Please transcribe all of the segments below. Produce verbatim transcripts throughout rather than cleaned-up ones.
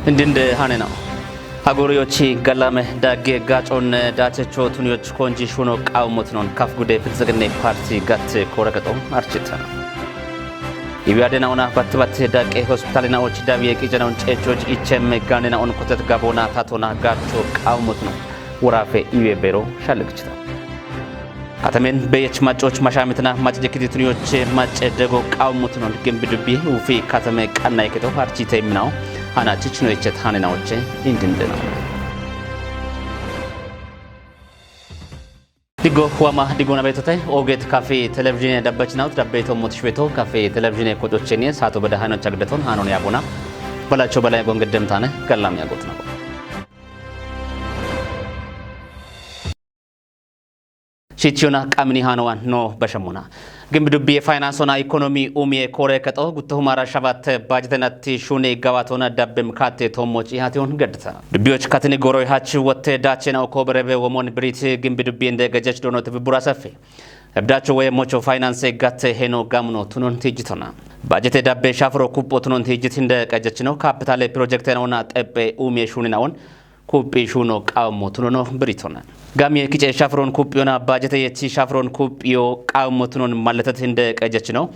Indinde hanena. Hagoriyochi galame dagge gacon dachecho tuniyoch konji shuno qawmotinon kaf gude Biltsiginne parti gatte koreqexo archita. Iwi adena ona batte batte daqqe hospitalena'och dawiye qicenaun cechoch ichem ganena'on kotet gabona tatona gacho qawmotino. Worafe iwe bero shallegchita. Katamen beyech macoch mashamitna macije kitituniyoche mace dego qawmotinon gimbi dubbi ufi katame qanna yeketo harchite imminawo hana chichino yechet hanenawoche indindena. Diggo huwama diggona betote oget kafi televizhine dabbachinawut dabbeto motish beto kafi televizhine kococheniye sato beda hanocha giddaton hanon yabona. Balacho balay gongedemtane gallam yagot nabo. Shichiyona qamini hanowan no bashamona. Gimbi dubbi finance ona economy umiye kore kaxo gutto humara shabat bajeten atti shuni gawatona dabbem katte tommoch ihation gaddata. Dubbiyoch katini goroy hach wotte dachena okoberebe womon biriti gimbi dubbi inde gajach dono tibi burasafe. Ebdacho woye mocho finance gatte heno gamno tunon tijitona. Bajete dabbe shafro kuppo tunon tijitinde qajachino kapitale project ona teppe umiye shuni naon. Kuppi shuno qawmo tunono biritona. Gamiye kice shafron kuppi ona bajete yechi shafron kuppiyo qawmo tunon malletet hinde qajachino.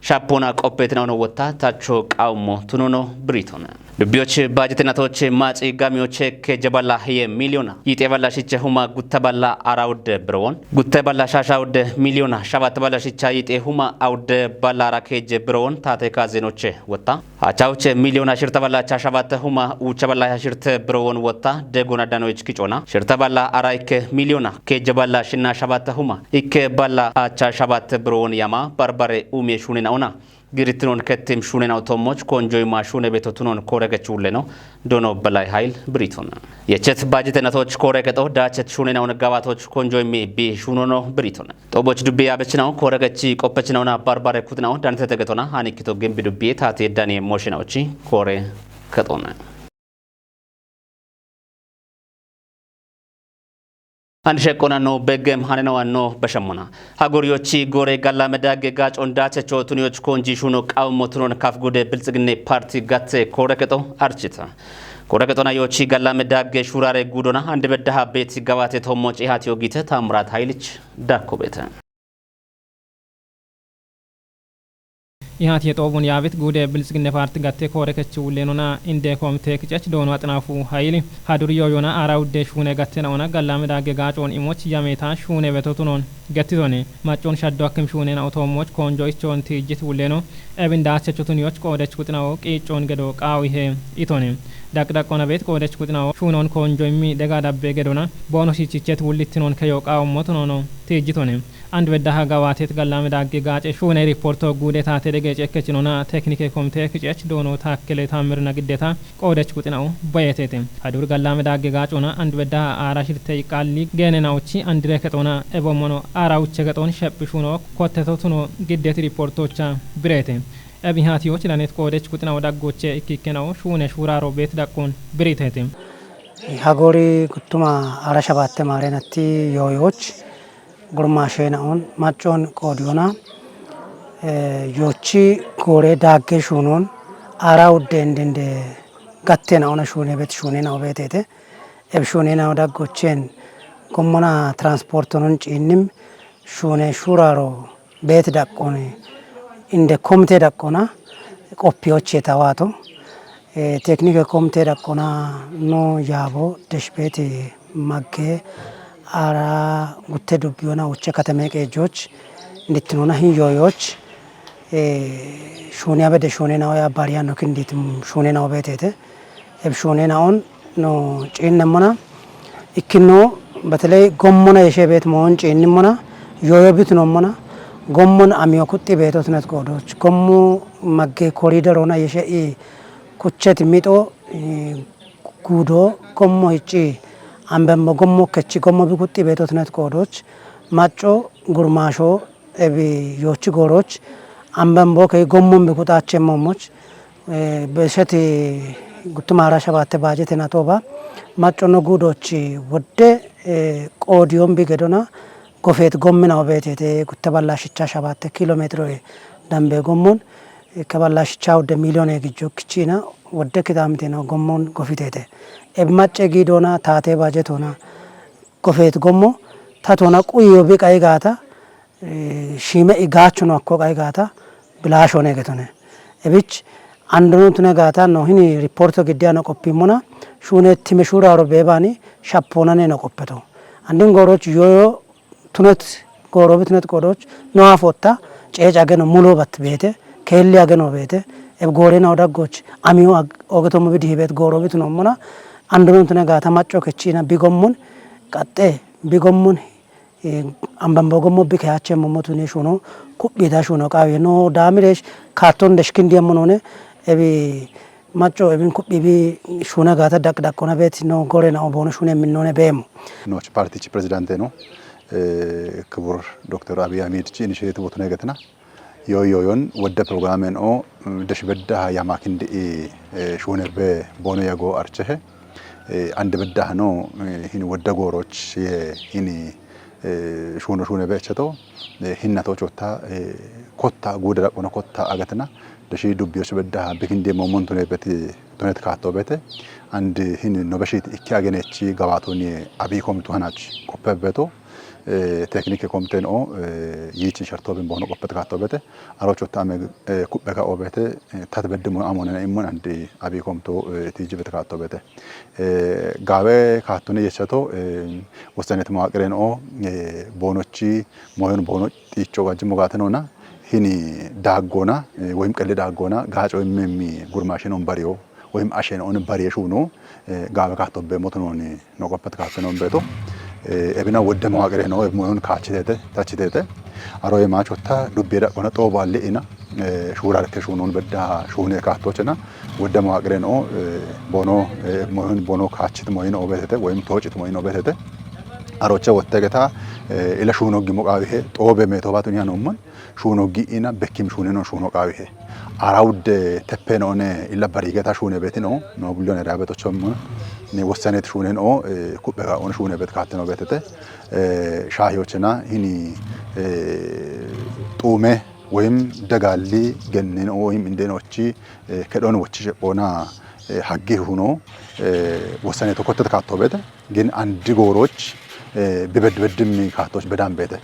Shapona qoppetina ono wotta tacho qawmo tunono biritona. Dubbiyoche bajete natoche maci gamiyoche ke jaballa hiye miliyona. Yite balla shiche huma gutta balla arawde birowon. Gutta balla shasha awde miliyona. Shabat balla shicha yite huma awde balla ara keje birowon tate kazenoche wotta. Achawuche miliyona shirta balla cha shabat huma ucha balla shirte birowon wotta degona danoich kicona. Shirta balla ara ikke miliyona keje balla shinna shabat huma. Ikke balla acha shabat birowon yama barbare umye shunina ona. Giritinon kettim shunen awtommoch konjoy ma shune beto tunon kore gechuleno. Dono belay hayl biriton. Yechet bajete natoch kore geto dachet shunen awon gabatoch konjoy mi bi shunono biriton. Xoboch dubbi abechinaw kore gechi qoppechinaw na barbare kutinaw danete tegetona hanikito gimbi dubbi tati dani moshinawochi kore ketona. An sheqqona no beggem hanena wanno bashammona. Hagoriyochi gore galla medage gacon dachecho tuniyoch konji shuno qawmo tunon kaf gude Biltsiginne parti gatte kore keto archita. Kore ketona yochi galla medage shurare gudona ande beddaha beti gawate tommoch ihatiyo gite Tamrat Haylich dakko bete. Ihaat yexoobun yaabit guude Biltsiginne Paarti gatte koore kechi wullenona inde komite kicech doono axinaafu hayili hadur yooyona aara udde shuune gattena ona gallame daagge gaacoon imoch yameeta shuune betotunon gettitone. Maccon shaddo akkim shuunena otoomoch koonjo ichoon tiijjit wulleno ebin daachechotun yoch qoodech kuxinawo qiicoon gedo qaawihe itone. Daqdaqona beet qoodech kuxinawo shuunon koonjo immi dega dabbe gedona boono shichichet wullittinon keyo qaawommotunono tiijjitone. Andu beddaha gawaateet gallame daagge gaace shuune riporto guude taate dege cekkechinona teknike komite kicech doono taakkele taamirna giddeta qoodech kuxina'u boyeteete. Hadur gallame daagge gaacona andu beddaha aara shirte iqqaalli geenena'uchi andire kexona ebommono aara uche gexon shephi shuuno kotteto tuno giddeti riportocha bireete. Ebi haatiyoch lanet qoodech kuxina'u daggoche ikkikkena'u shuune shuuraro beet daqqon biriteete. Hagori guttuma aara shabatte maarenatti yooyoch gurmaashe na'on maccon qoodiyona, eh, yochi koore daagge shuunon aara udden dende gatte na'ona shuune bet shuune na'o betete. Eb shuune na'o daggochen gommona transportonon ciinnim shuune shuuraro bet daqqon inde komite daqqona qoppiyoche tawato. Eh, teknike komite daqqona no yaabo deshbeti magge ara gutte dubbiyona uche katame qeejoch ndittinona hin yooyoch, eh, shuuniya bede shuune na'o ya bariya no kinditim shuune na'o betete. Eb shuune na'on no ciinnemmona ikkinno beteley gommona yeshe bet moon ciinnimmona yooyo bitinommona gommon amiyo kuxxi beetotinet qoodoch gommo magge koriderona yeshe i kuchet mixo, eh, guudo gommo hicci ambemmo gommo kechi gommo bi kuxxi beetotinet qoodoch macco gurmaasho ebi yoochi gooroch ambembo kei gommon bi kuxaachemmo moch, eh, besheti guttuma aara shabatte baajete natoba maccono guudochi wodde, eh, qoodiyon bi gedona gofeet gomminawo beetete gutte balla shicha shabatte kilomeetire dambe gommon Keballa shicha wudde miiliyone gijjo kichina wodde kitamiteno gommon gofitete. Eb macce giidona taate bajetona gofeet gommo tatona quyiyo bi qayi gaata, eh, shiime i gaachuno akko qayi gaata bilaashone getone. Ebich andono tune gaata no hini riporto giddiya no qoppimmona shuune time shuuraro beebani shappoonane no qoppeto. Andin gooroch yoyo tunet goorobi tunet qoodoch no afotta ceec ageno mulo bat beete, keelli ageno beete, eb goorena odaggoch amiyo ag-, ogetommo bi dihibeet goorobi tunommona, andono tune gaata macco kechina bigommun, qaxxe bigommun, eh, ambambo gommo bi kehachemmo motune shuno, kubbita shuno qawi no daamiresh kaatton deshkindiyemmo none, ebi macco ebin kubbhi bi shuna gaata daq daqona bet no gore na obono shune min none bemo. Noch parti chi presidente no, eh, ክቡር ዶክተር አብይ አህመድ chi initiative tune getna. Yo yo yon wadda programen o, mm, dash bedda ha yama kindi i, eh, shune be bono yago archehe. Eh, and bedda ha no, eh, hin wadda goroch ye hin, eh, shuno shune be cheto. Eh, hinna to chotta, eh, kotta guda daqona kotta agatna. Dashi dubbiyoch bedda ha bikinde momon tune beti tunet kaatto bete. And hin no beshit ikki agenechi gabatoni abi komtu hanach koppe beto. Eh, teknike komten o, eh, yichi shartobin bono koppet kaatto bete. Arocho tame, eh, kuppe ka obete, eh, tat bedde mo amone na immon and abi komto, eh, tiji bete kaatto bete. Eh, gawe kaattone yechato, eh, wosanet mawaqiren o, eh, bonochi moyon bono xiicho gajjimo gaate noona, hini daaggona, eh, woyim qelle daaggona, gaaco immi immi gurmaashin on bariyo, woyim ashen on bariye shuuno, eh, gaawe kaatto beemoto nooni no qoppat kaatte noon beeto. Eh, ebina wodde mawaqire no, eb moyon kaachitete, tachitete. Aro ye maachotta dubbiye daqona xoobo alle ina, eh, shuurarke shuunon bedda shuune kaattochena, wodde mawaqire no, eh, bono, eh, moyon bono kaachit moyin obetete, woyim toocit moyin obetete. Aroche wotte geta, eh, ila shuuno gimo qaawihe, xoobe meetobatun yanomon, shuuno gi'ina, bekkim shuuneno shuuno qaawihe. Arawudde teppe noone illa barigeta shuune betino, no bullone rabe tochommo, ne wossanet shuunen o, eh, kubbe ga on shuune bet katteno betete, eh, shaahiyochena hini, eh, xuume woyim degalli gennin o woyim indenochi, eh, kedon wochi shepona, eh, haggi huno, eh, wossanet kotte katto bete. Gin andi gooroch, eh, bibed beddim kaattoch bedam beete.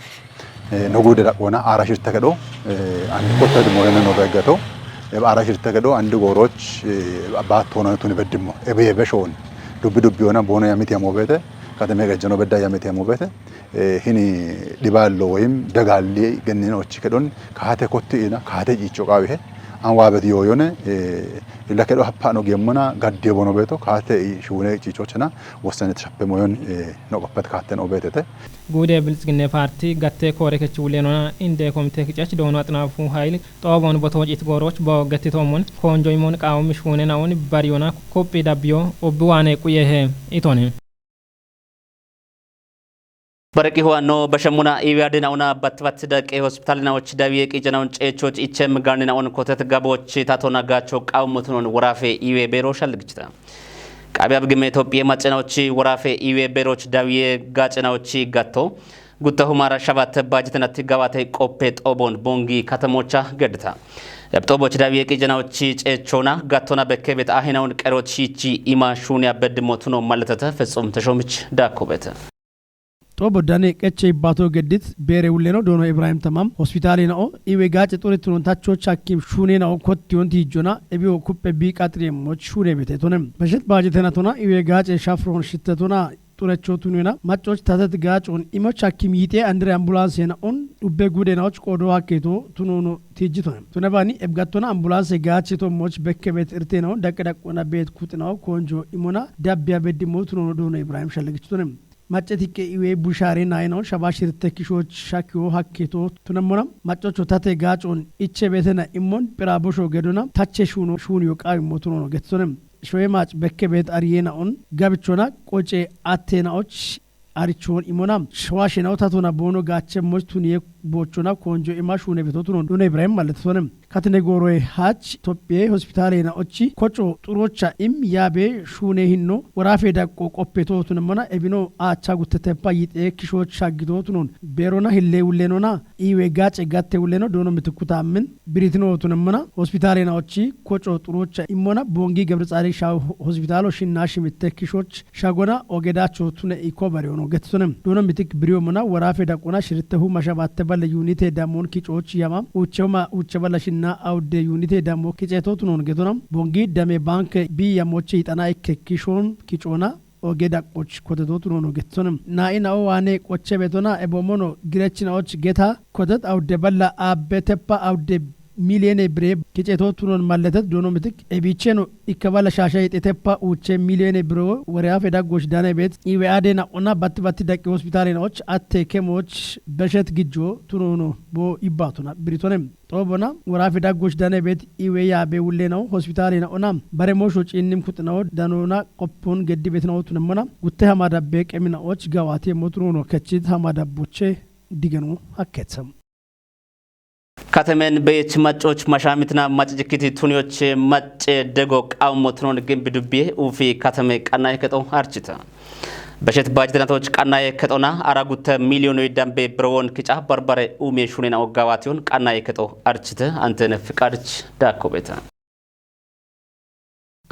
Eh, no gude daqona ara shirte kedo, eh, andi kotte moyene no begato. Eb ara shirte kedo andi gooroch, eh, baatto no tuni beddimmo. Ebe yebe shon. Dubbi dubbi ona bono yamit yamo beete. Kateme gejjeno bedda yamit yamo beete. Eh, hini diballo woyim degalli gennin ochi kedon kaate kotti ina, kaate ciicho qaawihe. An waabet yooyone, eh, illa kedo happa no gemmona gaddiyo bono beeto, kaate i shuune ciichochena, wossanet shappe moyon, eh, no qoppat kaatten obetete. Guude Biltsiginne Paarti gatte koore kechi wulenona inde komite kicech doono axinaafu hayil xoobon botooj it gooroch bo gettitoomon koonjoymon qaawom shuune naon bariyona kophi dabbiyo obbi waane quyehe itone. Baraqi huwa no bashemuna iwi adina una bat bat daqe hospital na och dawiye qijana un cechoch ichem garni na un kotet gaboch tatona gacho qaawmotun un warafe iwe bero shalgchta. Qabi abgime Ethiopia macena och warafe iwe beroch dawiye gacena och gatto. Gutta humara shabat bajitena tigawate qoppe xobon bongi katamocha gedta. Eb xoboch dawiye qijana och cechona gattona bekkebet ahinaun qeroch hichi ima shunya beddimotuno maletata Fetsum Teshomich dakobet. Xobo dane qeche ibbato geddit beere wulleno doono Ibrahim Tamam hospitaale na'o iwe gaace xuritunon tachoch hakkim shuune na'o kottiyon tijjona ebiyo kuppe bi qaxiriyemmoch shuune betetone. Bashet baajetenatona iwe gaace shafron shittetona xurechotunena macoch tatet gaacon imoch hakkim yiite andire ambulanse na'on dubbe gude na'och qoodo hakketo tunono tijjitone. Tunebani ebgattona ambulanse gaache tommoch bekkebet irte na'on daqqe daqqona beet kuxina'o koonjo imona dabbiya beddimmo tunono doono Ibrahim shallegichitone. Maccetikke iwe bushaare naayino shaba shirte kishoch shakyo hakketo tunemmona maccocho tate gaacon iche betena immon phira bosho gedona tache shuno shuniyo qaawimmo tunono gettonem. Shoye mac bekke bet ariye na'on gabichona qoce atte na'och arichon imona showa shena'o tatona boono gaache moj tuniye boochona koonjo ima shune beto tunon done Ibrahim mallettonem. Katine gooroye haach Itophiye hospitaalena och koco xurocha im yaabe shuune hinno woraafe daqqo qoppe tootunemmona ebino aacha gutteteppa yixee kishooch shaggitootunoon beerona hille wullenona iwe gaace gatte wulleno doono mitikkuta ammin biritino tunemmona hospitaalena och koco xurocha immona boongi Gebri Tsaadiq Shaawu hospitaalo shinnaa shimitte kishooch shagona ogedacho tune ikko bariono gettitone. Doono mitik biriyo mona woraafe daqqona shiritehu mashabatte balle yunite dammoon kicoch yama uuchehuma uuche balla shinna awudde yunite dammo kiceto tunon getona. Boongi dame banke bi yamoche yixana ikke kishoon kicoona oge daqqoch koteto tunono gettitone. Na'i na'o waane qoche betona ebommono girech na'och geta kotet awudde balla aabbe teppa awudde miliyene bire kiceto tunon malletet doono mitik ebicheno ikke balla shaasha yixeteppa uuche miliyene biro woraafe daggoch dane beet iwe aade na'ona batti batti daqqi hospitaalena och atte kemoch beshet gijjo tunono bo ibbatona biritone. Xoobona woraafe daggoch dane beet iwe yaabe wullena'o hospitaalena ona bare moosho ciinnim kuxina'o danona qoppon geddi betina'o tunemmona gutte hama dabbe qemina'och gawaati emmo tunono kechit hama dabboche digeno hakketha. Katemen beyech maccoch mashamitina maccijikkiti tuniyoche macce dego qawummo tunon gimbi dubbiye uufi katame qannaye kexo archita. Beshet baajitenatoch qannaye kexona ara gutte miliyoonoy dambe birowon kica barbare umiye shuunena oggawatiyon qannaye kexo archite antene fiqadich daakko beeta.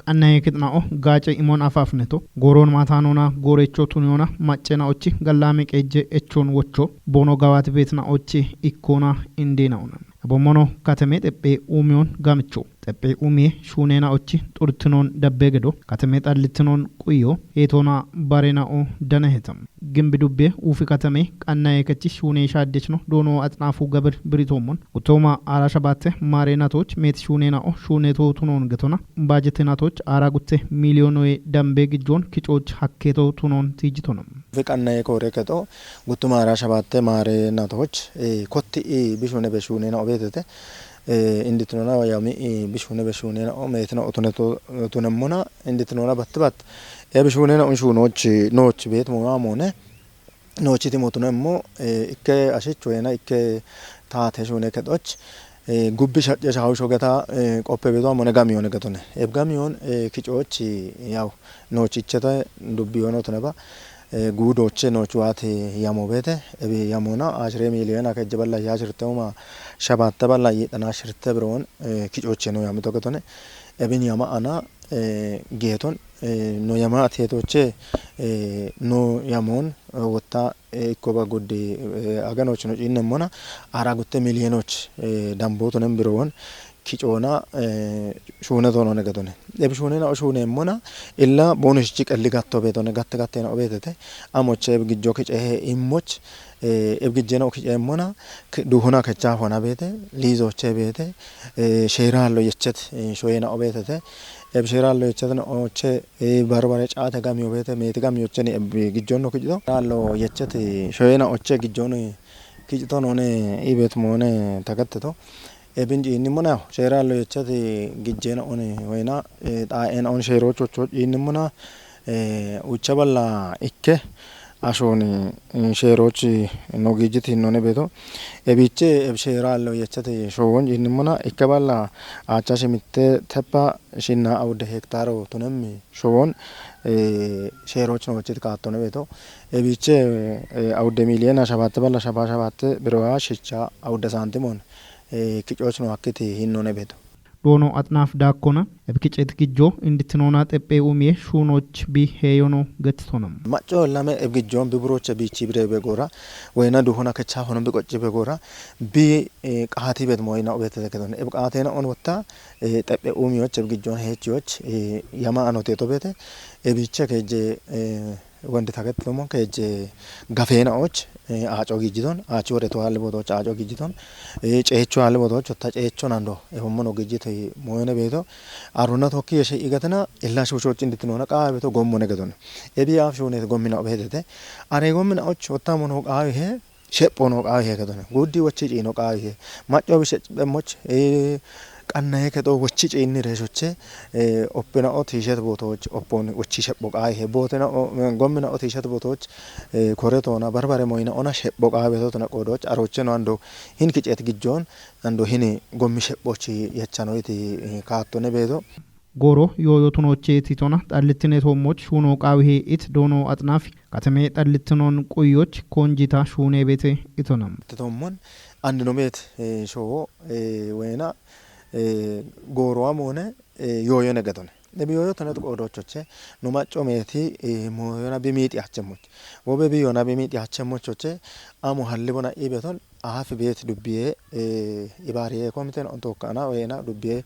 Qannaye kexna'o gaace imon afaafneto gooroon maataanona goorecho tuniyona maccena ochi gallaame qeejje echoon wocho boono gawaati beetina ochi ikkoona indeena'ona. Abommono katame xephe uumiyon gamicho. Xephe uumiye shuunena ochi xurtinoon dabbe gedo katame xallitinoon quyo heetoona barena'o danehetam. Gimbi dubbe uufi katame qannaye kechi shuune shaaddechno doono axnaafu gabir biritoommon. Guttooma aara shabatte maare natoch meet shuune na'o shuune too tunoon getona. Baajete natoch aara gutte miliyoonoye dambe gijjoon kicoch hakke too tunoon tiijjitona. Fi qannaye koore kexo guttooma aara shabatte maare natoch, eh, kotti i bishuune beshuune na'o beetete, eh, inditnona wayami i bishuune beshuune na'o meetna otuneto otunemmona inditnona batte batte. E bishuune na'o shuunoch nooch beet mo yamoone. Noochiti motuno immo, eh, ikke ashicho yena ikke taate shuune kexoch, eh, gubbi shacce shawu shogeta, eh, qoppe bedo amone gamiyon getone. Eb gamiyon, eh, kicoch yaw noochichete dubbi yono tuneba, eh, guudoche nooch waati yamo beete, ebi yamona ashire miliyona kejje balla ya shirte uma shabatte balla yixana shirte biroon, eh, kicoche no yamito getone. Ebin yama ana, eh, geeton, eh, no yama ateetoche, eh, no yamon, eh, wotta, eh, ikko ba guddi, eh, aganoch no ciinnemmona, ara gutte miliyenoch, eh, dambotonen birowon, kicoona, eh, shuune toonone getone. Eb shuunena o shuunemmona, illa boonushichi qelli gatto beetone, gatte gattena o beetete, amoche eb gijjo kicehe immoch, eh, eb gijjena o kiceemmona, k-, duhona kecha hona beete, liizoche beete, eh, sheeraallo yechet, eh, shoyena o beetete, eb sheeraallo yechetna oche, eh, barbare caate gamiyo beete, meeti gamiyocheni eb gijjonno kicito. Raallo yechet, eh, shoyena oche gijjono kicito noone, ibet moone tagatteto. Ebin ciinnimona, sheeraallo yechet, eh, gijjena one, wayna, eh, xaa'ena on sheerochocho ciinnimona, eh, ucha balla ikke, ashoni, eh, sheerochi no gijit hinnone beeto. Ebiche, eb sheeraallo yechet showon ciinnimona, ikke balla acha shimitte teppa shinna awudde hektaro tunemmi showon, eh, sheeroch no wechit kaattone beeto. Ebiche, eh, awudde miliyena shabatte balla shaba shabatte birowa shicha awudde saantimon, eh, kicoch no akkiti hinnone beeto. Doono axnaaf daakkona, eb kicet gijjo inditinoona xephe umiye shuunoch bi heeyono gettitona. Macco lame eb gijjon bi buroche bichi bire be gora, wayna duhona kecha hono bi qocci be gora, bi, eh, qaati bet moyna obete ketone. Eb qaatena on wotta, eh, xephe umiyoch eb gijjon heechiyoch, eh, yama anote to bete, ebiche keje, eh, Wonde tagettomo keje gafeena och, eh, aco gijidon, aci wore to halle botoch aco gijidon, eh, ceecho halle botoch ta ceecho nando, e hommono gijite moyne beto, aruna tokki yeshe igatena, illa shuchoch inditnona qaa beto gommone gedon. Ebi af shunet gommina obedete, are gommina och otta mono qaa he, shephono qaa he gedon. Guddi wochi ciino qaa he. Macco bi shephemoch, eh, Annaye kedo wochi ciinni reeshoche, eh, oppinao tiishet bootoch oppon wochi shepho qaayihe, bootinao, eh, gomminao tiishet bootoch, eh, koretoona barbare moyinaona shepho qaayi beetotona qoodoch arocheno ando hin kicet gijjoon ando hini gommi shephochi yechanoyti, eh, kaattone beeto. Gooro yooyo tunoocheeti tona xallitine toommoch shuunoo qaawihe it doonoo axnaafi katame xallitinoon quyyoch koonjita shuunee beete itona. Titommon andino beet, eh, showo, eh, weyina, eh, goorowa moone, eh, yooyo negetone. Ebi yooyo tonet qoodoochoche, nu macco meeti, eh, mooyona bimiixi hachemmoch. Wobe biyona bimiixi hachemmochoche, amo hallibona ibeton, ahafi beet dubbiye, eh, ibaariye komiten ontokka ana weyina dubbiye,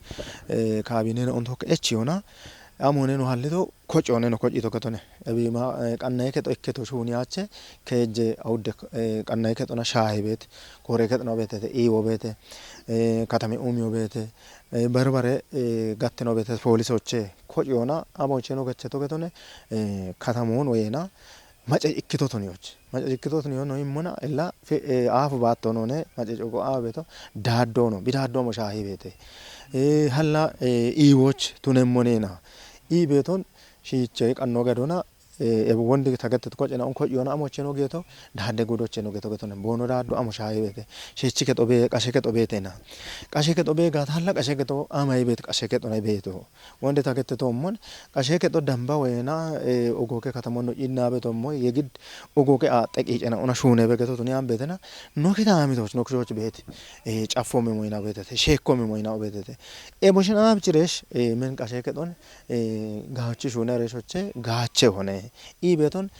eh, kaabinena ontokka echi yona, amone no hallito koci one no koci to ketone. Ebi ma, eh, qannaye keto ikketo shuuni ache, keje awudde, eh, qannaye ketona shaahi beet, kore ketona beetete, iwo beete, eh, katami umiyo beete, eh, barbare, eh, gattino beete, poolisoche koci yona, amoche no geche to ketone, eh, katamun weyina, maca ikkito tuniyoch. Maca ikkito tuniyo no immona, illa fe-, eh, aafu baatto none, maca cuqo aabeto, daaddo no, bidaaddo mo shaahi beete. Eh, halla, eh, iiwoch tunemmonena. Ii beeton shiiche qanno gadona, eh, ebo wondi tagettet kocena un koc yona amoche no geeto, daadde gudoche no geeto geetone. Boono daaddo amo shaahi beete. Shiichi kexo be-, qashe kexo beetena. Qashe kexo be gaata halla qashe kexo amay beet qashe kexo ne beeto. Wonde tagettetoommon, qashe kexo damba woyena, eh, ogoke katamonno ciinnabe tommo, yegid ogoke aaxxe qiicena una shuunebe geto tuni ambetena, no kitaamitoch, no kishoch beeti, eh, caffomi moyina beetete, sheekkomi moyina beetete. E boshin aabchiresh, eh, men qashe kexon, eh, gaachi shuune reshoche, gaache hone. I beeton,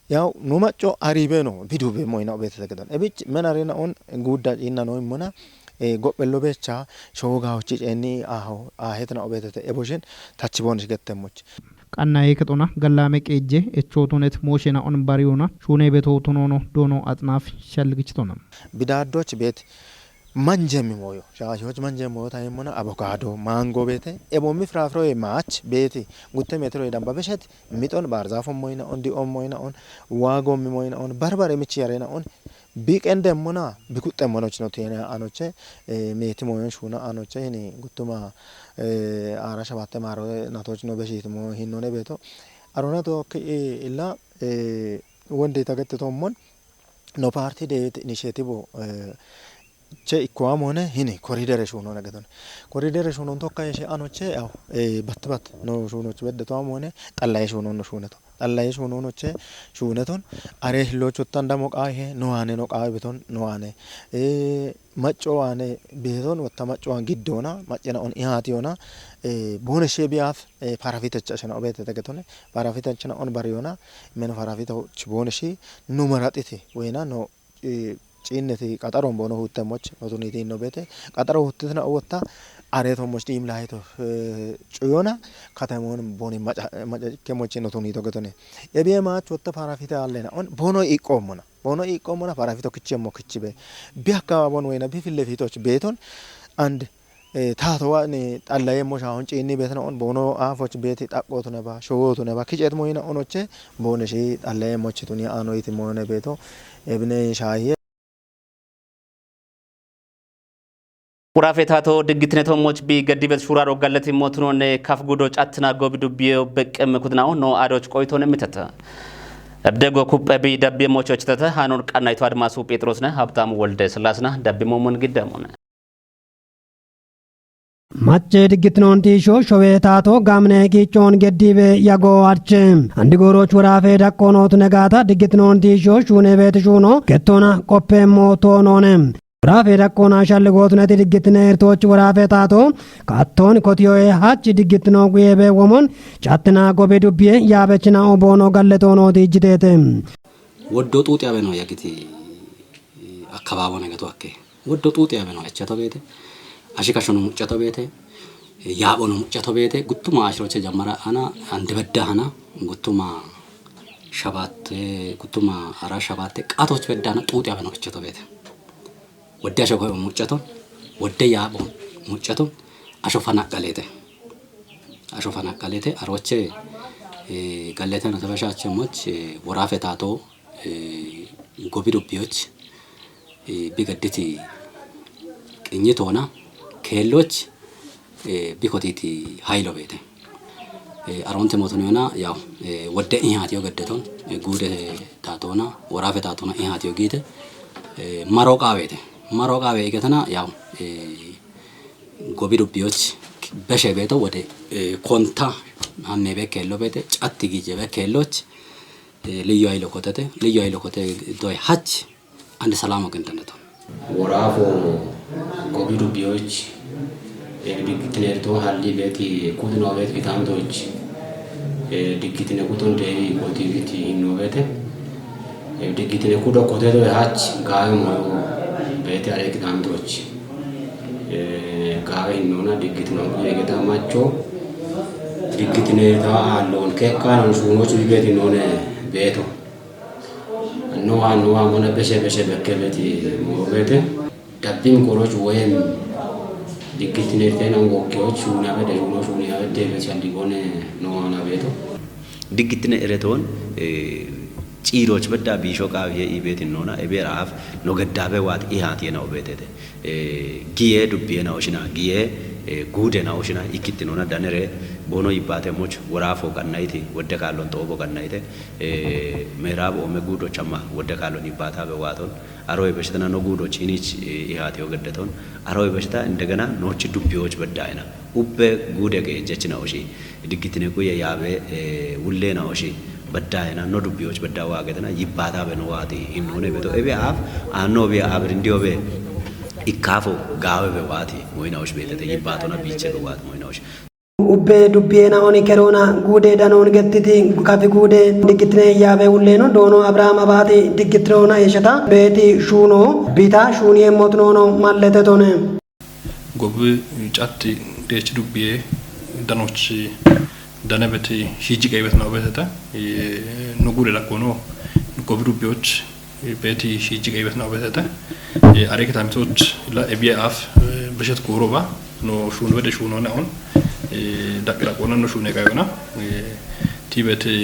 yaw, nu macco aribe no, bidube moyina beetete gedon. Ebich men arena on guudda ciinna no immona, eh, gophphello beecha, showo gaachi ceenni aaho, aahetna obeetete. E boshin, tachi boonish gettemmoch. Qannaye kexona gallaame qeejje, echootunet mooshena on bariyona, shuune beto tunoono doono axnaaf shalgichitona. Bidaaddoch beet manjemi mooyo, shaashoch manjemi mooyo tayimmona, avocado, mango beete, ebommi firaafiroye maach beeti, gutte meetiroye damba beshet, mixon, baarzaafo moyina on, di'o moyina on, waagommi moyina on, barbare michi yarena on, biqendemmona, bikuxxemmonoch no tene anoche, eh, meeti moyon shuuna anoche, hini guttuma, eh, aara shabatte maaro natoch no beshit mo hinone beeto. Arona to ki illa, eh, wonde tagettetoommon, no party de initiative, eh, che ikkowa moone hini koridere shuuno negeton. Koridere shuunon tokka yeshe anoche, yaw, eh, bat bat no shuunoch bedde towa moone, xallaye shuunon no shuuneto. Xallaye shuunon noche shuuneton, are hillochottan damo qaahe, no waane no qaahe beton, no waane. Eh, macco waane beton, wotta macco waan giddona, maccena on ihaatiyona, eh, boone she biyaaf, eh, parafitecha shena obeetete getone, parafitechna on bariyona, men parafitoch boone shi, no maraxiti, weyna no eh, ciinneti qaxaron boono huuttemmoch no tuniti inno beete, qaxaro huuttitina owotta areetommoch diim laayito, eh, cuyona katamon booni maca, maca ikkemochi no tunito getone. Ebiye maach wotta parafite aallena on boono iiqqoommona. Boono iiqqoommona parafito kichemmo kichibe. Bi akkabaabon weyna bi fillefitoch beeton and eh, taatowa ni xallayeemmo shaahon ciinni beetino on boono aafoch beeti xaqqootuneba, showootuneba, kiceet moyina onoche boone shi xallayeemmoch tuni aanoyti moyone beeto ebine shaahiye. Wuraafe taato diggitine toommoch bi gaddibet shuuraaro gallati mootunoonne kaf gudo cattina gobi dubbiyo beqqemme kudinawo no aadoch qoytoone mitata. Ebdego kupphe bi dabbi mochoch tata haanon qannayto Admaasu Phexrosne Habtaamu Wolde Sillaasna dabbi moomon giddamone. Macce diggitinoon tiisho showee taato gaamine giichoon geddiibe yago arche. Andi gooroch woraafe daqqoonoot negaata diggitinoon tiisho shuune beeti shuuno gettoona qoppeemmo toonoone. Woraafe daqqoona shalligootuneti diggitine irtooch woraafe taato kattoon kotiyoe hach diggitino guyeebe womon cattina gobe dubbiye yaabechina oboono galle toonooti ijjiteete. Woddo xuuxi awe no yagiti akkabaabo negeto akke. Woddo xuuxi awe no echato beete. Ashi kashono muccato beete. Yaaphono muccato beete. Guttuma ashiroche jammara ana andi bedda hana guttuma shabatte, guttuma ara shabatte qaatoch bedda hana xuuxi awe no echato beete. Wodde asho koyo muccato, wodde yaapho muccato, asho fanaqqalete. Asho fanaqqalete, aroche, eh, gallete no tebashache moch, eh, woraafe taato, eh, gobi dubbiyoch, eh, bi gadditi qinyitoona, keelloch, eh, bikotiti haylo beete. Eh, aroonte mootoni yona, yaw, eh, wodde ihaatiyo geddeton, eh, guude taatona, woraafe taatona ihaatiyo giite, eh, maro qaaweete. Maro qaawe iketana, yaw, eh, gobi dubbiyoch beshe beeto wode, eh, konta hamme bekkeello beete, catti giije bekkeelloch, eh, ልዩ ኃይል ኮተተ፣ ልዩ ኃይል ኮተ doy hach, አንድ ሰላም አግኝተነታል። Woraafo gobi dubbiyoch, eh, diggitineerto halli beeti kudno beeti kitaamtoch, eh, diggitine kuton deewi koti biti hinno beete. Eh, diggitine kudo koteto hach gaawe moyo beeti are kitaamtoch. Eh, gaawe hinnona diggitino kuye geta macho. Diggitine ta allon kekka non suunoch beeti none beeto. Nowa, nowa, mona beshe, beshe, bekke beti, mo bete. Dabbim koroch woyem diggitine tena ngokkiyoch, shuna bede, shuno, shuni abede, beti, andigone, nowa, na beto. Diggitine eretoon, eh, ciiroch bedda biisho qaawiye ibetin nona, ebe raaf, no geddabe waat ihaat yena obetete. Eh, giye dubbiye na oshina, giye, eh, guude na oshina, ikkittinona danere, bono yibbaate moch, woraafo qannayti, wodde kaallon xoobo qannayte, eh, ምዕራብ ኦሜ ጉዶ ቸማ ወደ ካሎን ይባታ በዋቶን አሮ የበሽተና ነው ጉዶ ቺኒች ኢሃት የወገደቶን አሮ የበሽታ እንደገና ኖች ዱቢዎች በዳይና ኡበ ጉደ ገጀች ነው እሺ ድግትነ ቁየ ያበ ውሌ ነው እሺ በዳይና ነው ዱቢዎች በዳ ዋገተና ይባታ በነዋቲ ሂምኖነ በቶ እቤ አፍ አኖ ቤ አብር እንዲዮ ቤ ኢካፎ ጋበ በዋቲ ሞይናዎች ቤተተ ይባቶና ቢቸ በዋት ሞይናዎች Ubbee dubbiyeena oni keroona guudee danoon gettiti kafi guudee diggitine yaabe ulleeno doono Abrahaam abaati diggitinoona esheta beeti shuuno bita shuuniye motnoono mallete tone. Gobi catti deechi dubbiye danochi danebeti shiiji qeybet no betete, eh, no guudee daqoono gobi dubbiyoch beeti shiiji qeybet no betete. Eh, are kitamitoch la ebiye af, eh, beshet kuroba, no shun bede shuno na on, eh, dak daqoona no shune qayona, eh, tibeti,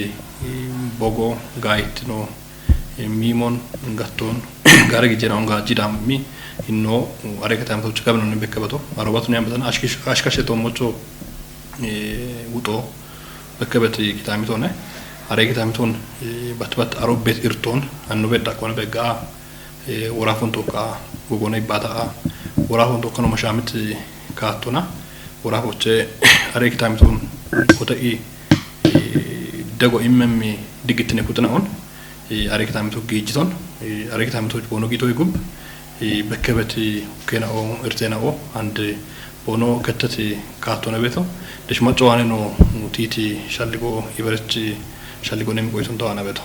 eh, bogo, gait no, eh, mimon, gatton, gare gijena on ga jidam mi, inno, are kitamitoch gabno ne bekkabato, arobatu ne ambatan ashkish, ashkashe to mocho, eh, uto, Bekkebet kitaamitoone, haree kitaamitoon, eh, bat bat aro bet irtoon, anno bet daqoona beggaa, eh, woraafon tokka gogoona ibbaata'a, woraafon tokka no mashaamit, eh, kaattona, woraafoche haree kitaamitoon kote'i, eh, dego immemmi diggittine kutina on, eh, haree kitaamito giijjitoon, eh, haree kitaamito boono giitoo igub, eh, bekkebet ukkeena o, irteena o, and, eh, boono ketteti kaattona beeto, desh macco waane no tiiti shalligo iberechi shalligo nemi qoyton tawaana beeto.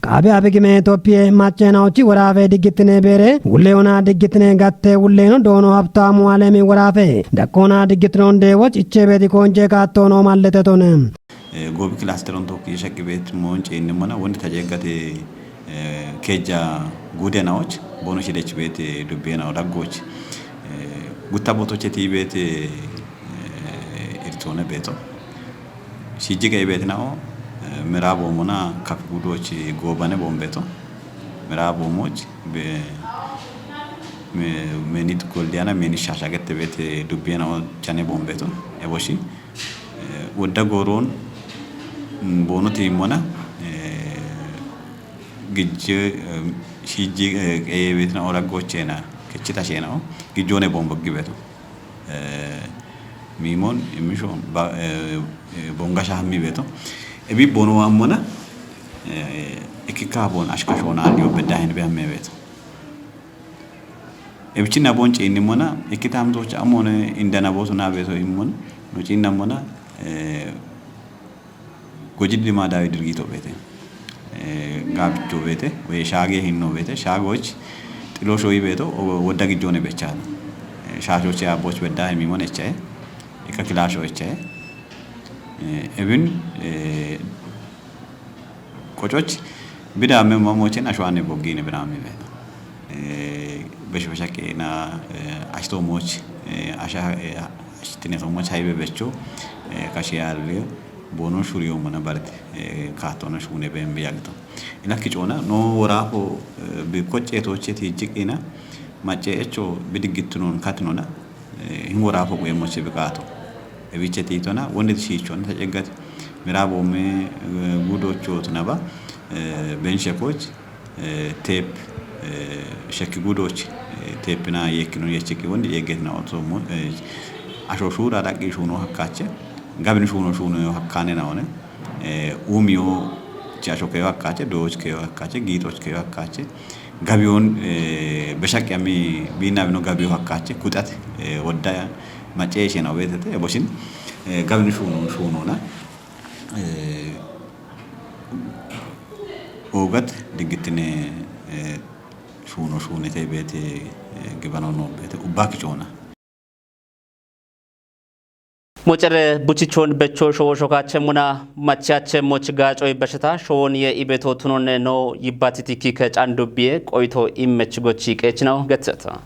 Qaabe abigime Itophiye maccenaochi woraafe diggittine beere, wulleona diggittine gatte wulleeno doono Habtaamu Alemi woraafe, dakkoona diggittinon deewoch ichche beeti koonje kaattoono mallete tone. Eh, Goobi kilasteron tokki shaqqi beet moon ceenne mana wondi tajeeggate, eh, kejja guudenaoch, boono shidech beet, eh, dubbenawo daggoch. Eh, gutta botoche ti beet, eh, irtoone beeto. Shijji qeyi beetinao, eh, ምዕራብ ኦሞና ከፍ ጉዶች ጎበነ ቦምቤቶ። ምዕራብ ኦሞች be-, me-, menit goldiana, menit shasha gette beet dubbenawo chane boombeeto. Eboshi. Eh, wodda gooroon, mm, boonoti immona, eh, gijje, eh, shijji, eh, qeyebetina ora gochena, kechita shenao, gijjone bombo gibeto. Eh, mimon, imisho, ba, eh, eh, bonga shahmi beto. Ebi bono wa immona, eh, ekika bon ashka shona dio bedahin be amme beto. Ebichinna boon ciinnimona, ikkitaamtoocha amoon indana booso naa beeso immon, no ciinnamona, eh, goji limaadawi dirgiito beete. Eh, gaabicho beete, woy shaage hinno beete, shaagoch xilo shoyi beeto, o-, wodda gijjoone bechaano. Eh, shaashoche aabboch bedda himimon echae, ikka kilaasho echae. Eh, ebin, eh, Qococh bidame mamochen ashwane boggine birame be. Eh, besh beshakena, eh, ashto moch, eh, asha, eh, ashtine to moch haybe becho, eh, kashi alio, bono shuriyo mana barte, eh, katona shune ben biyagto. Ila kichona, no woraafo, eh, bi koche toche ti jikina, mache echo bidigitnon katnona, eh, hin woraafo kuye moche bikato. Ebiche titona, wonde shichona, ta egat, mirabo me, eh, gudocho tunaba, eh, benshekoj, eh, tep, eh, sheki gudoch, eh, tepina yekino yecheki wonde eget na oto mo, eh, asho shura daki shuno hakache, gabin shuno shuno yo hakane na one, eh, umio chi asho keyo hakache, doch keyo hakache, gitoch keyo hakache, gabiyon, eh, beshak yami bina bino gabiyo hakache, kutat, eh, wodda maceeshe na obetete, boshin, eh, gabin shuno shuno na, eh, ogat digitine, eh, shuno shunete bete, eh, gibano no bete, ubaki chona. Mocere buchichon becho showo shokache muna machiache moch gacoy besheta showon ye ibeto tunone no yibbatiti kike candu biye qoyto immech gochi qechinaw getseta.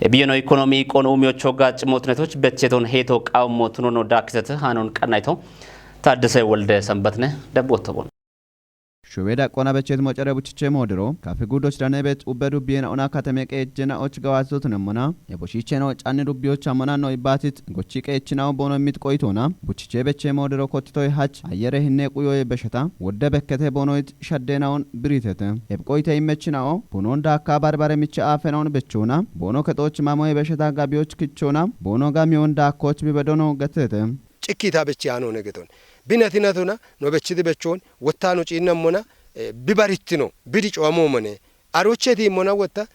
Ebiyeno ekonomi qon umiocho gac motnetoch becheton heto qawmo tunono dakisete hanon qannayto. Taaddese Wolde Sanbatne, Debbo Tobon. Showeda qona bechet mocere buchiche modero, kafe gudoch danebet ubbe dubbiyen ona kateme qejjena och gawazot nemmona, e boshicheno canni dubbiyoch amona no ibatit gochi qechinaw bono mit qoytona, buchiche beche modero kotitoy hach, ayere hinne quyoye besheta, wodde bekkete bonoyt shaddenaon biritete. Eb qoyte immechinao, bonon dakka barbare miche afenaon bechona, bono ketoch mamoye besheta gabiyoch kichona, bono gamiyon dakkoch bibedono getete. Cikkita bechi ano ne geton. Binatinatona, no bechidi bechon, wotta no ciinnammona, eh, bibarittino, bidi coamomone. Arocheti mona wotta,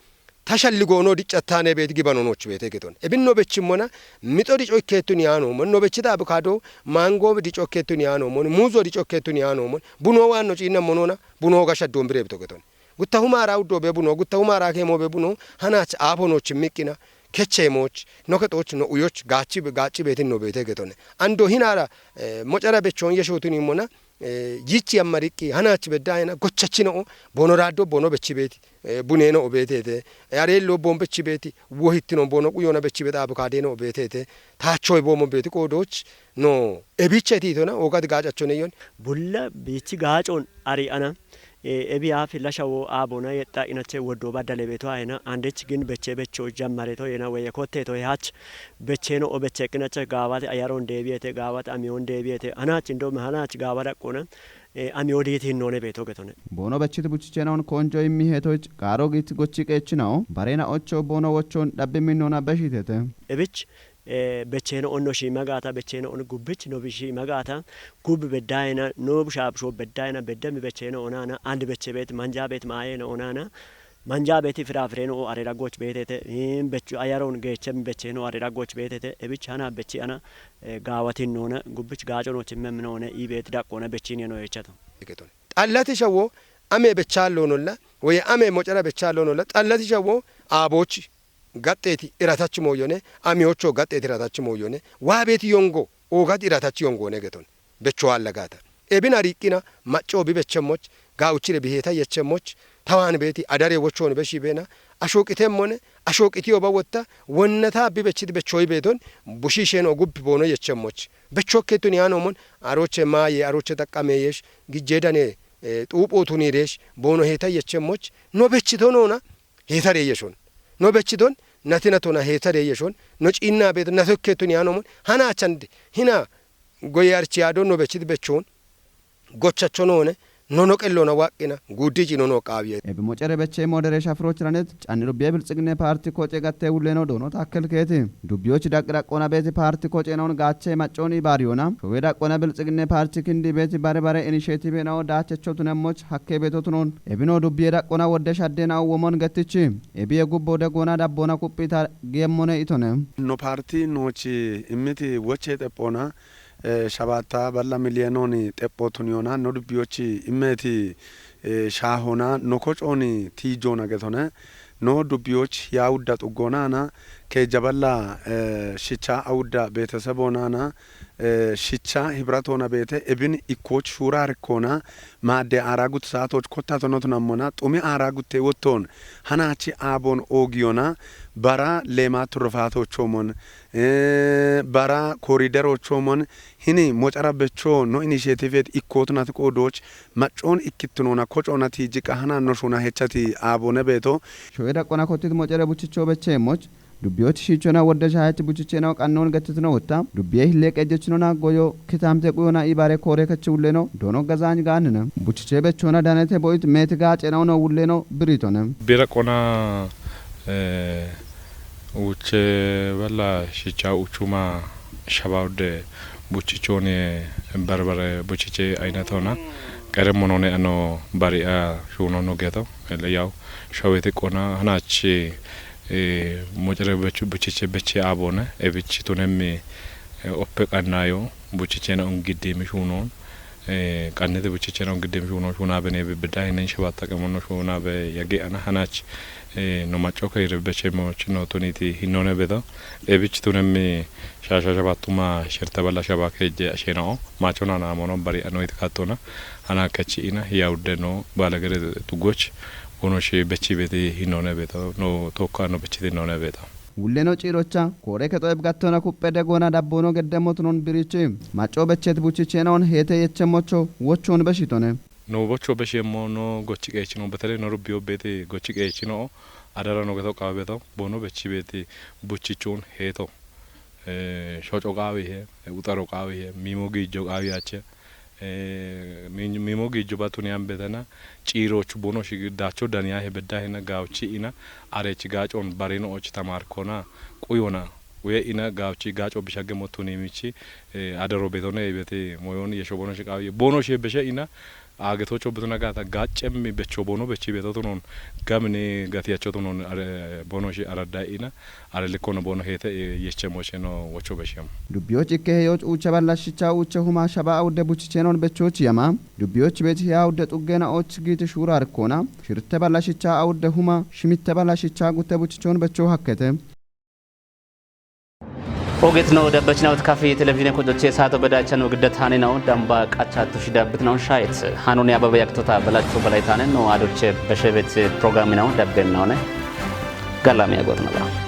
tashalli goono diccattane beeti gibano nooch beete geton. Ebin no bechimmona, mixo dico ikkettun yaano mon, no bechida abukado, mango dico ikkettun yaano mon, muuzo dico ikkettun yaano mon, buno waan no ciinnammonona, buno gasha dombire bito geton. Gutta humara uddo be buno, gutta humara kemo be buno, hanach apo nooch miqqina, keche mooch, no ketoch, no uyoch, gachi, gachi beetin no beete getone. Ando hinara, eh, mocara bechon yeshotun immona, eh, yichi amma riqqi, hanach bedda hena, gochachino, bono raddo, bono bechi beeti, eh, buneno obetete, eh, arello bon bechi beeti, wohittino bono quyona bechi beeta abukadeno obetete, tachoy bomo beeti qodoch, no, ebiche titona, ogad gacachone yon. Bulla bichi gacon ari ana, eh, ebi afi lasha wo abona yetta inache woddo badale beto ayena, andech gin beche becho jammare to yena weye kotte to hach, becheno o beche kinache gawate ayaron debiyete, gawate amiyon debiyete, anach indo me hanach gawada qona, eh, amiyo diti hinnone beto getone. Bono bechit buchichenaon konjo immi hetoch, karo git gochi qechinaw, barena ocho bono wochon dabbi minnona beshitete. Ebich, eh, becheno onno shima gata, becheno on gubbich no bishima gata, gubbi beddayena, no bushabsho beddayena, beddemi becheno onana, and beche bet, manja bet mayena onana, manja beti firafireno o arera goch betete, im bechu ayaron gechem becheno arera goch betete, ebich hana bechi ana, eh, gawatin nona, gubbich gaco no chimmem nona, i bet daqqona bechin yeno echato. Xallati shawo, ame bechallo nolla, woye ame mocara bechallo nolla, xallati shawo, aboch, gaxxeti iratach moyone, amiyocho gaxxeti iratach moyone, wa beti yongo, ogat iratach yongo ne geton. Becho allagata. Ebin ariqqina, macco bi bechemmoch, gauchire biheta yechemmoch, tawan beti adare wochon beshi bena, ashoqitemmone, ashoqiti oba wotta, wonnata bi bechit bechoy beton, bushisheno gubbi bono yechemmoch. Bechokketun yanomon, aroche maye, aroche taqameyesh, gijjedane, eh, xuuphotunidesh, bono heta yechemmoch, no bechito nona, hetareyeshon. No bechiton, natinatona hetareyeshon, no ciinna beto, natokketun yanomon, hana chand, hina goyarchiyado no bechit bechon, gochachonone, nono qellona waqqina, guddiji nono qaawiye. Ebi mocere beche modere shafroch ranet, canni dubbiye bilxiginne parti koce gatte wulleno doono taakkel keeti. Dubbiyoch daqiraqona beeti parti koce non gache macconi bariyona. Showe daqona bilxiginne parti kindi beeti bare bare initiative nao dachecho tunemmoch hakke beto tunon. Ebino dubbiye daqona wodde shadde nao womon gettichi. Ebiye gubbo de gona dabbona kuppita gemmone itone. No parti nochi immiti woche xephona, eh, shabatta balla miliyenooni xepho tuniyona no dubbiyochi immeti, eh, shaahona no kocooni tiijoona getone no dubbiyoch yaawudda xuggoonana keejja balla, eh, shicha awudda beeteseboonana, eh, shicha hibratoona beete ebin ikkoch shuura harikkoona maadde aara gutti saatoch kottato no tunammona xumi aara gutte wottoon hanachi aaboon oogiyona bara leema turrufaatochoomon, eh, bara koriderochoomon hini mocara becho no initiative ikkootunati qoodoch maccoon ikkittinona kocoonati jiqa hana no shuna hechati aaboone beeto. Shoye daqona kottit mocere buchicho becheemmoch Dubbiyoch shichona wodde shahach buchichena qannon gattitno wotta. Dubbiye hille qejjechno na goyo kitamte quyona ibare kore kachi ulleno dono gazany ganne. Buchiche bechona danete boit meti gacena no ulleno biritone. Bira qona, eh, uche balla shicha uchuma shabawde buchichoni barbare buchiche aynatona. Qere monone ano bari a shuno no geto. Ele yaw shawete qona hanachi, eh, mocere bechu buchiche beche abone. Ebichi tunemmi, eh, oppe qannayo buchichena on giddimi shunon. Eh, qannete buchichena on giddimi shunon shuna bene bibida hinen shabatta qamono shuna be yage ana hanach. Eh, no macho kayre beche mo chino tuniti hinone bedo. Ebichi tunemmi shasha shabatuma shirta balla shabake je asheno. Macho na na mono bari ano it katona. Hana kachi ina ya udde no balagere tugoch. Bono shi bechi beti hinone beto, no tokka no bechi hinone beto. Wulleno cirocha kore keto ebgattona kuppede gona dabbono geddemot non birichi. Maco bechet buchichena on hete yechemmocho wochon beshitone. No bocho beshemmo no gochi qechino, betele no rubbiyo beti gochi qechino. Adara no geto qabeto bono bechi beti buchichon heto. Eh, shoco qawi he, utaro qawi he, mimo gijo qawi ache. Eh, mi-, mimo gijo batuni ambetena, cirochu bono shi dacho daniya he bedda hena gawchi ina, arechi gacon barino och tamarkona, quyona, uye ina gawchi gaco bishage motuni michi, eh, adaro betone ibeti moyon yesho bono shi qawi, bono shi beshe ina, agetocho betona gata gacemmi becho bono bechi betotunon, gamni gatiyachotunon are bono shi aradda ina, are likkono bono hete, eh, yechemo sheno wocho beshem. Dubbiyoch ikke heyoch uche balla shicha uche huma shaba awudde buchichenon bechoch yama. Dubbiyoch beti he awudde xuggena och giti shura arkona. Shirte balla shicha awudde huma, shimitte balla shicha gutte buchichon becho hakkete. Oget no dabbachinaw kafi television ko joche sato bedacha no gidda tane no damba qacha tushi dabbit no shayet. Hanone ababa yaktota balachu balaytane no adoche beshebet program no dabbem no ne. Galami agot no ba.